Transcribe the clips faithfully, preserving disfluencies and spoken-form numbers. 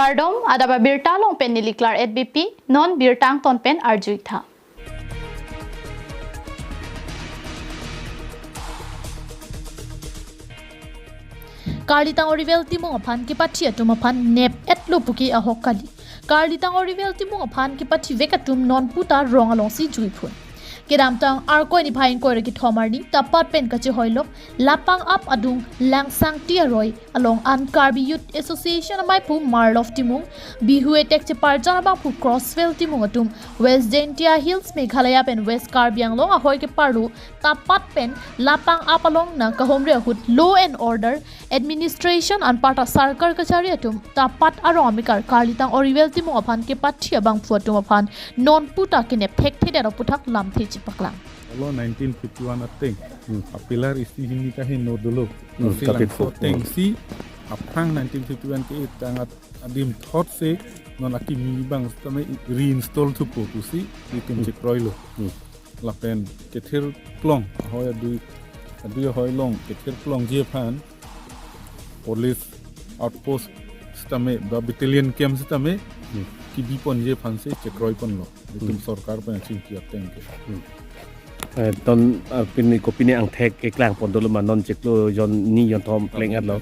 Kardom, adap abirta along pen neli Claret Beypi, non birta angton pen arju-ik tha. Karlitang Orivel Timung aphan kepathi atum aphan nep-etlo puke ahok kali. Karlitang Orivel Timung aphan kepathivek atum non puta rong alongsi juiphun. Kedamtang Arkoi niphai ingkoi ra kethom arni tapat pen kachehoilok Lapangap adung Langsangti aroi along an Karbi Youth Association amaiphu Marlov Timung, Bihu etek cheparjan abangphu Crosswell Timung atum West Jaintia Hills, Meghalaya pen West Karbi Anglong ahoi keparlo tapat pen Lapangap along nangkahomri ahut law and order administration anparta sarkar kachari atum tapat arong amekar Karlitang Orivel Timung aphan kepathi abangphu atum aphan non puta kenep thekthedet aputhak lamthe chepaklang. Lo nineteen fifty-one ateng. Hmm. A pillar isi hini kahin no dolo. Hmm, Kasi tapi langso fo-, ateng hmm. Si aphrang nineteen fifty-one ke itang at adim thot se non akimi abang sitame reinstall thupo pusi itum Hmm. Chekroilo. Hmm. Lapen kethir klong ahoi adui, adui ahoi along kethir klongji aphan police outpost sitame ba battalion camp sitame Hmm. Kibiponji aphan si chekroiponlo. Itum Hmm. Sorkar pen chingki ateng ke. Hmm. Eh, ton, ah, pini kopine angthek keklangpon dolo ma non chiklo jon ni jon thom pleng-etlo.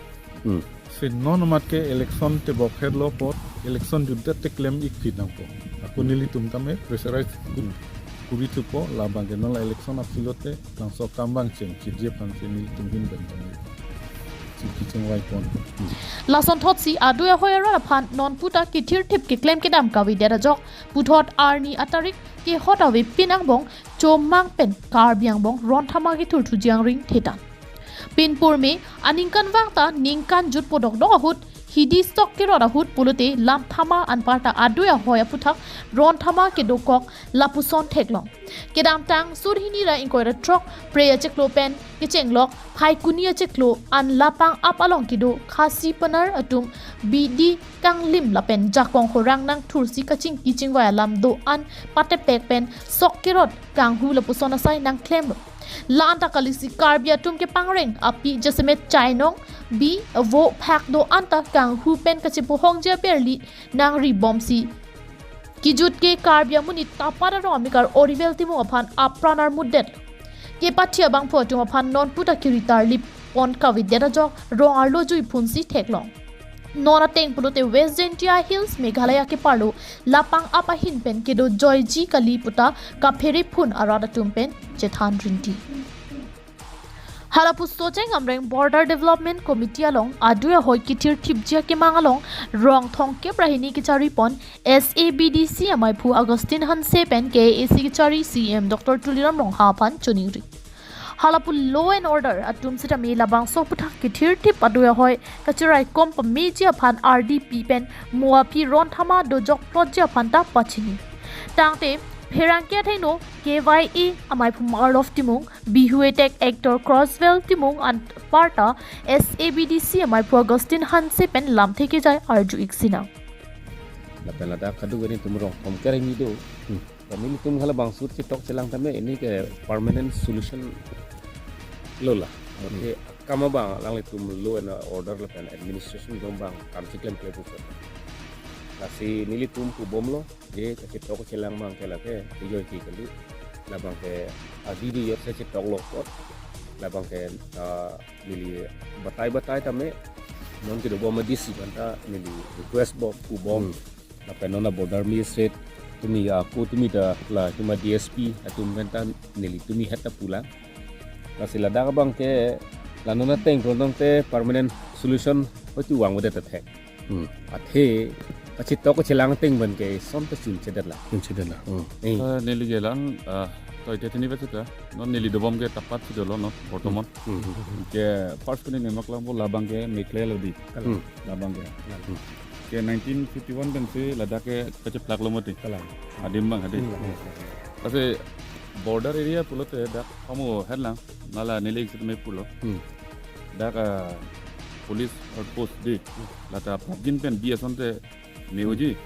Hmm. Si non amat ke election tebok herlo apot election jutdet te klem-ik phi nangpo. Ako Hmm. Nelitum tame pressurize kuri thupo labang ke non la election aphi lote langso akam abang cheng chiji aphan si nelitum ahin pen tame chingki chingvaipon. Hmm. Lasonthotsi adui ahoi arat aphan non puta kethirthip keklem kedam kavedet ajok puthot arni atarik kehot avepin angbong chomang pen Karbi Angbong ronthama kethurthuji angring thetan. Pinpur me aningkanvang ta ningkan jut podokdok ahut hidi sok kerot ahut pulote lamthama anparta adui ahoi aputhak ronthama kedokok lapuson theklong. Kedamtang sur hini ra ingkoi ra throk Phre achiklo pen kechenglok Phaikuni achiklo an Lapangap along kedo Khasi Panar atum bidi kanglim lapen jakong horang nangthursi kachingki chingvai alam do-an patepek pen sok kerot kanghu lapuson asai nangklemlo. La-anta kalisi Karbi atum kepangreng api jasemet chainong bi vo phak do-an ta kanghu pen kachepohongji aberli nangribomsi kijut ke Karbi amonit tapat arong amekar Orivel Timung aphan apran armutdet. Kepathi abangphu atum aphan non puta kiri tarlip pon kavedet ajok rong arlo juiphunsi theklong. Non ateng pulote West Jaintia Hills Meghalaya keparlo Lapangap ahin pen kedo joiji kali puta kaphere phun arat atum pen chethan rinti. Halapu Socheng Amreng Border Development Committee along adui ahoi kethirthipji akemang along rong thomkep ra hini kecharipon S A B D C amaiphu Augustine Hanse pen K A A C kechari C E M Doctor Tuliram Ronghang aphan choningri. Halapu law and order atum sitame labangso aputhak kethirthip adui ahoi kachiraikom pameji aphan R D P pen mo aphi ronthama dojokplotji aphan ta pachini. Tangte pherangke athengno K Y A amaiphu Marlov Timung, Bihu etek actor Crosswell Timung anparta S A B D C amaiphu Augustine Hanse pen lamthe kejai arju-ik sinang. Lapen ladak kadokave nelitum rong thomkep ra hini do. Hmm. Kami nelitum halabangso chetok chelang tame ini ke permanent solution lo la. Hmm. Oke, akam abang alanglitum law and order lapen administration abang kam chiklemkle pusi. Lasi nelitum pubomlo, je kachetok chelang abang ke lake, ijo ki kali, labang ke adi di yot se chetoklo apot, labang ke, ah, neli batai batai tame, non kedobom D C aphan ta neli request bom, pubom. Hmm. Lapen non a border magistrate tumi ako tumi ta la tuma D S P atum pen ta neli tumi het ta pulang. Lasi ladak abang ke la non ateng prontong te permanent solution hoitu vangvedet ta thek. Hmm. Athe kachetok kachelang ateng pen ke son ta chunchedet la. Chunchedet la. Hmm. Eh. Eh, neli ke lang, ah, toite tini besi ta. Non neli dobom ke tapat si dolo non, bortoman. Hmm. Ke first kuni nemak lang bo labang ke Meghalaya lo di. Hmm. Labang ke. Hmm. Ke nineteen fifty-one pen si ladak ke kachephlaklo mati. Kalang. Adim abang adim. Hmm. Kasi border area pulote dak kamu helang nala neli sitame pulo. Hmm. Dak, ah, police outpost di. Hmm. Lata prapjin pen bi asonte neoji.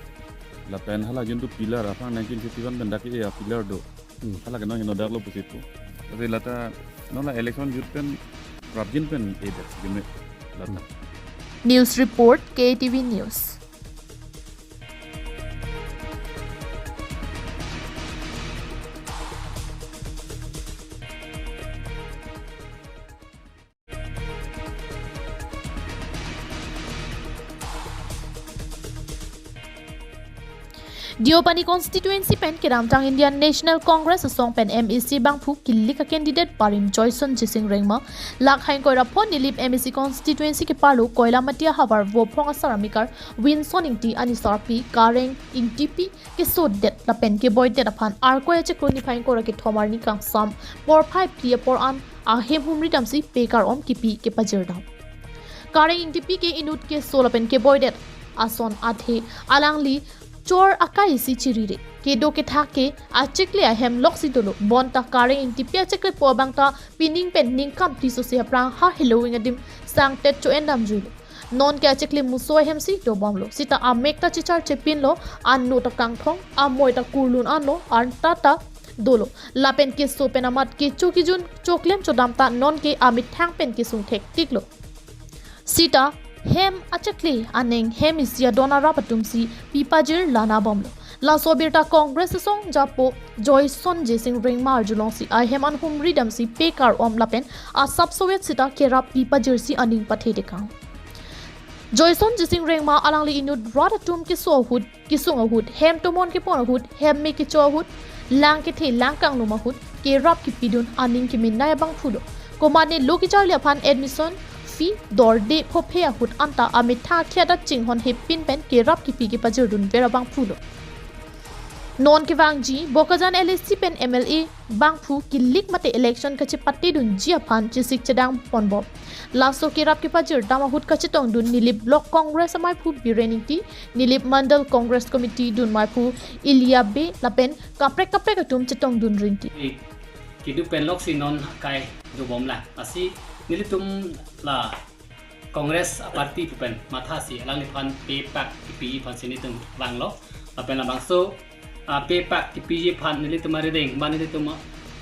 Lapen hala juntu pillar aphrang nineteen fifty-one pen dak ke ya pillar do. Hmm. Hala ke non heno daklo pusi pu. Tapi lata non la election jut pen prapjin pen edet jeme lata. Hmm. News report, K T V News. Deopani constituency pen kedamtang Indian National Congress asong pen M A C bangphu kilik a-candidate parim Joyson Jising Rengma, lakhai ingkoi ra pho Nilip M A C constituency keparlo Koilamati ahavar Vophong asar amekar Winson Ingti anisarpi Kareng Ingtipi kesodet lapen keboidet aphan Arkoi achiklo niphai ingkoi ra kethom arni kangsam porphai phli apor an ahem humri damsi pekar om kipi kepajirdam. Kareng Ingtipi ke inut keso lapen keboidet ason athe alangli chor akai isi chirire. Kedo kethak ke achikli ahem loksi dolo. Bonta Kareng Ingtipi achiklipo abang ta pining pen ningkan phli sose aphrang ha Halloween adim sangtet cho-en damjuilo. Non ke achikli muso ahem si dobomlo. Sita amek ta chichar chepinlo, ano ta kangthong, amoi ta kurlun anlo, anta ta dolo. Lapen keso pen amat kecho kejun choklem chodam ta non ke amethang pen kesung thektiklo. Sita hem achikli aning hem isi adon arap atum si pipajir lana bomlo. Laso abirta Congress asong japo Joyson Jising Rengma arjulongsi ahem an humri damsi pekar om lapen asap sowet sita kerap pipajirsi aning pathe dekang. Joyson Jising Rengma alangli inut rat atum keso ahut, kesung ahut, hem tomon kepon ahut, hem me kecho ahut, lang kethe lang kanglum ahut kerap kipidun aning kemenei abangphulo. Komane lo kecharli aphan admission fee dorde phophe ahut anta amethang akhiat achinghon hepin pen kerap kipi kepajirdunver abangphulo. Non kevangji Bokajan L A C pen M L A bangphu kilik mate election kachepatedunji aphan chesik chedang ponbom. Laso kerap kepajirdam ahut kachetongdun Nilip Block Congress amaiphu Biren Ingti, Nilip Mandal Congress Committee dunmaiphu Ilia Bey lapen kaprek kaprek atum chetongdun rinti. Kedo pen loksi non akai dobomlang. Lasi nelitum la Congress a-party pu pen mathasi alangliphan pepak kipiji aphansi nelitum vanglo. Lapen labangso, ah, pepak kipiji aphan nelitum arideng, ba nelitum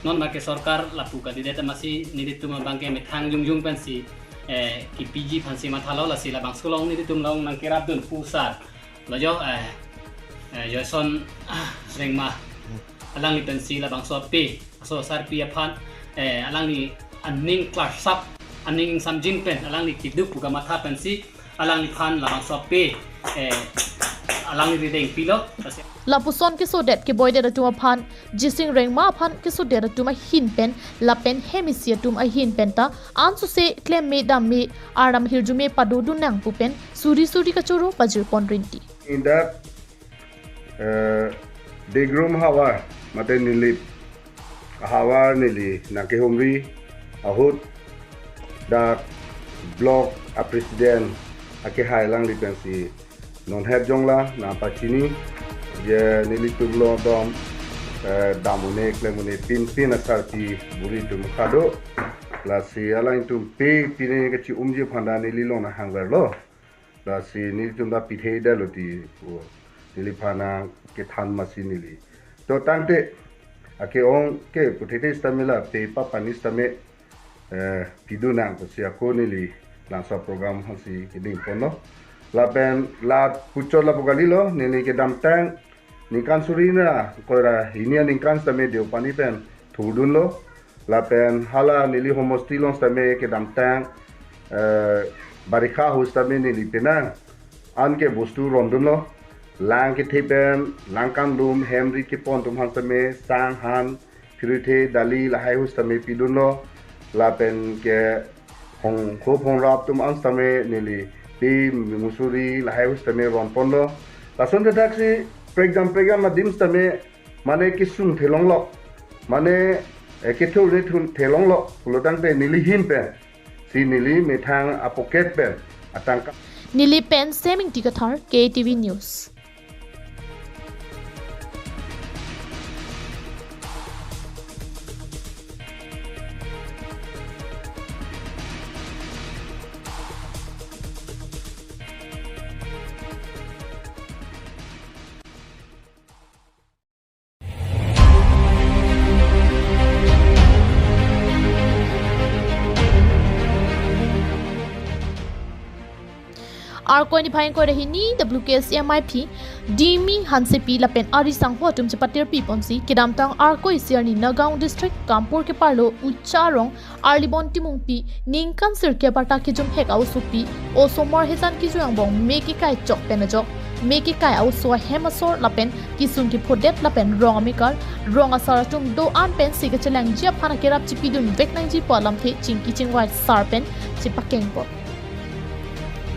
non ma ke sorkar lapu kandidat amatsi nelitum abang ke methang jongjong pensi, eh, kipiji aphansi mathalo. Lasi labangso along nelitum along nangkerapdun pu sar. Lajo, eh, eh, Joyson, ah, Rengma. Alangli pensi labangso ape, aso sarpi aphan, eh, alangli aning klarsap, aning samjin pen, alangli kedo pu kamatha pensi, alangliphan labangso ape, eh, alangli rideng pilo. Lapuson kesodet keboidet atum aphan, Jising Rengma aphan kesodet atum ahin pen, lapen hem isi atum ahin pen ta, ansose klem me dam me, arnam hirjume padodun nang pu pen, suri suri kachoro pajirpon rinti. In that, eh, Degrum havar, mate Nilip havar neli nangkehumri ahut dak block a-president akehai alangli pensi non het jongla nangpachini je nelitum along dom, eh, dam un-e klem un-e pinpin asarpi buri atum kado. Lasi alangtum pe pine kachi-umji aphan ta neli along nangvangverlo. Lasi nelitum ta pithe detlo ti, o, neliphan nangkethan amatsi neli. To tangte, ake-ong ke puthete sitame la pe pa pani sitame, eh, pidun nang pusi ako neli labangso program aphansi keding ponlo. Lapen la puchot lapu kalilo, neli kedamtang ningkan suri ra ingkoi ra hini aningkan sitame Deopani pen thurdunlo. Lapen hala neli homosti along sitame kedamtang, eh, barikha ahut sitame neli penang an ke bostu rondunlo. Lang kethe pen, lang kanglum, hem rit kepon atum aphan sitame, sang han, phiruthe, dali lahai ahut sitame pidunlo. Lapen ke hong, hop hongrap atum an sitame neli pe musuri lahai ahut sitame ronponlo. Lason thakthaksi prekjam prekjam adim sitame mane kesung thelonglo, mane, eh, kethur ne thun thelonglo, pulo tangte neli ahin pensi neli methang a-pocket pen atangka. Nilip pen Seming Tikathar, K T V News. Arkoi niphai ingkoi ra hini W K S M I P Dimi Hansepi lapen ari sangho atum chepatirpi ponsi kedamtang Arkoi isi arni Nagaon District Kampur keparlo Ucha Rong Arlibon Timungpi ningkan sirkep arta kejumhek a-osopi osomar hejan kejui angbong me kekai chok pen ajok Mekikai a-oso ahem asor lapen kesung kephodet lapen rong amekar, rong asar atum do-an pen se kachelangji aphan akerap chipidun vek nangji pu alamthe chingki chingvai sar pen chepakengpon.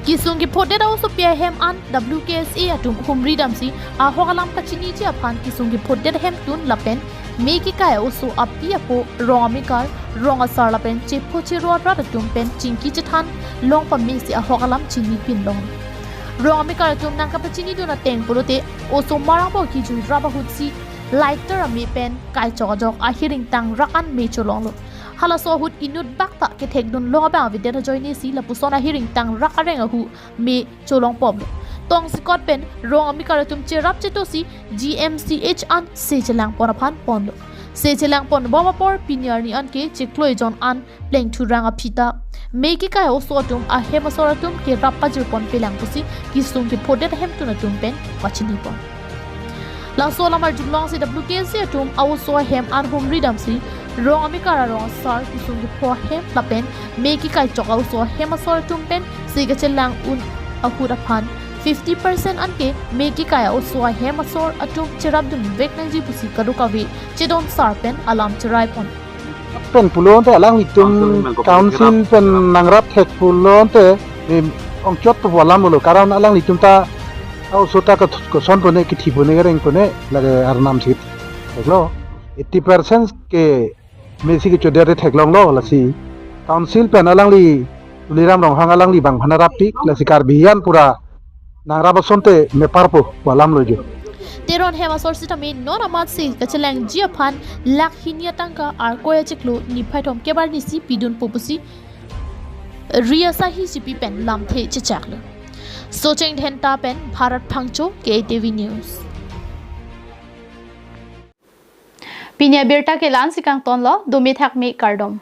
Kesung kephodet a-osopi ahem an W K S A atum humri damsi ahok alam kachiniji aphan kesung kephodet ahemtun lapen mekikai a-oso api apo, rong amekar, rong asar lapen chepho chero arat atum pen chingki chethan long pamesi ahok alam chinipinlong. Rong amekar atum nangkapachinidun ateng pulote oso marang bo kijui rap ahutsi lighter ame pen kaichok ajok ahiring tangrak an me cholonglo. Halaso ahut inut bak ta kethekdun long abang avedet ajoinesi lapuson ahiring tangrak areng ahu me cholongpomlo. Tongsekot pen rong amekar atum cherap chetosi G M C H an se chelangpon aphan ponlo. Se chelangpon bom apor pini arni anke chiklo ejon an plengthurang aphi ta mekikai a-oso atum ahem asor atum kerap pajirponpelang pusi kesung kephodet ahemtun atum pen pachinipon. Laso alam arjulongsi W K S A atum a-oso ahem an humri damsi rong amekar, rong asar, kesung kepho ahem lapen mekikai chok a-oso ahem asor atum pen se kachelang un ahut aphan fifty percent anke mekikai a-oso ahem asor atum cherapdun vek nangji pusi kadokave chedon sar pen alam cheraipon. Pen pulote alanglitum council pen nangrap thek pulote, em, ongchot pu alam pulo, karon alanglitum ta a-oso ta kot-, kosonpone, kethipone, karengpone, lake arnam si theklo. Eighty percent ke mesi kechodet theklonglo, lasi council pen alangli Tuliram Ronghang alangli bang phana rapik, lasi Karbi an pura nangrap asonte meparpo pu alam lo jo. Teron hem asor sitame non amat se kachelangji aphan lakh hini atangka Arkoi achiklo niphai thom kebar nisi pidunpo pusi ri asahi chipi pen lamthe chechaklo. Socheng Dhenta pen Bharat Phangcho, K T V News. Pini abirta ke la-ansi kangtonlo, dome thakme, kardom.